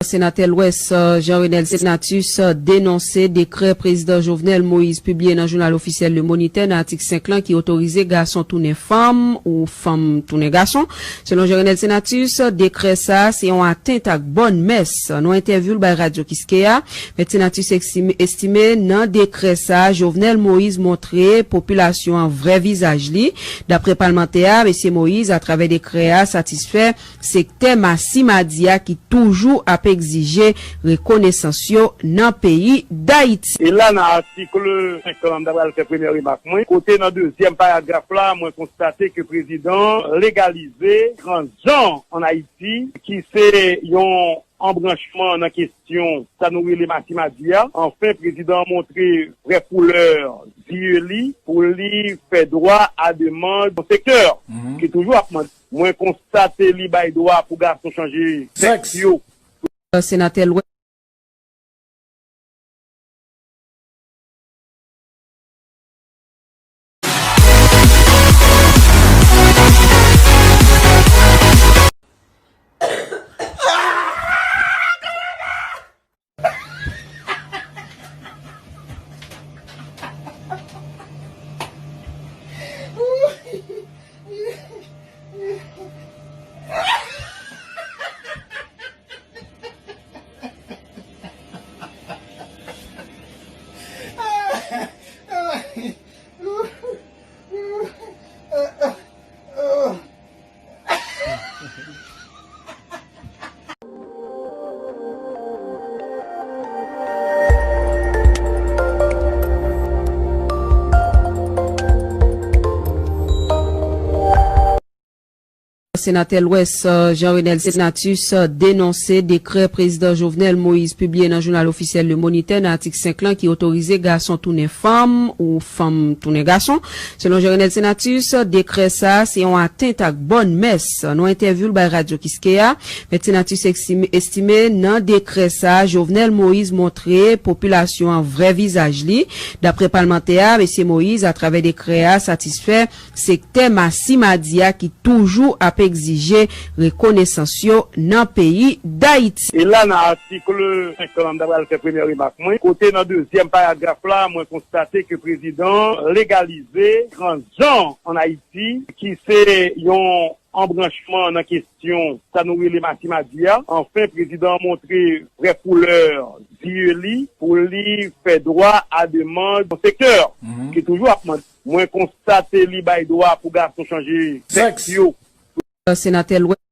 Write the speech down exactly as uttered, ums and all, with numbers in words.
Senatè Lwès, Jean Renel Senatus, denonse dekrè prezidan Jovenel Moïse pibliye nan jounal ofisyèl Le Moniteur nan atik senk lan ki otorize gason tounen fanm ou fanm tounen gason. Selon Jean Renel Senatus, dekrè sa a se yon atent ak bòn mès. Nan yon entèvyou l bay Radyo Kiskeya, Mèt Senatus estime, estime nan dekrè sa a, Jovenel Moïse montre popilasyon an vrè vizaj li. Dapre palmantè a, mesye Moïse, atravè dekrè a, satisfè sektè Masimadi a ki toujou ap egzije rekonesans yo nan peyi Dayiti. E la, nan atik senk lan, m ta pral fè premyè remak mwen. Kote nan dezyèm paragraf la, mwen konstate ke prezidan legalize transjan ann Ayiti, ki se yon anbranchman nan kesyon sa nou rele Masimadi a. Anfen, prezidan an montre vrè koulè zye li pou li fè dwa a demann yon sektè ki toujou ap mande. Mwen konstate li bay dwa pou gason chanje sèks yo. Senatè Lwès. Senatè Lwès, Jean Renel Senatus, denonse dekrè prezidan Jovenel Moïse pibliye nan jounal ofisyèl Le Moniteur nan atik senk lan ki otorize gason tounen fanm ou fanm tounen gason. Selon Jean Renel Senatus, dekrè sa a se yon atent ak bòn mès. Nan yon entèvyou l bay Radyo Kiskeya, Mèt Senatus estime, estime nan dekrè sa a, Jovenel Moïse montre popilasyon an vrè vizaj li. Dapre palmantè a, mesye Moïse, atravè dekrè a, satisfè sektè Masimadi a ki toujou ap egzije rekonesans yo nan peyi Dayiti. E la, nan atik senk lan, m ta pral fè premyè remak mwen. Kote nan dezyèm paragraf la, mwen konstate ke prezidan an legalize transjan ann Ayiti, ki se yon anbranchman nan kesyon sa nou rele Masimadi a. Anfen, prezidan an montre vrè koulè zye li pou li fè dwa a demann yon sektè ki toujou ap mande. Mwen konstate li bay dwa pou gason chanje sèks yo. Senatè Lwès.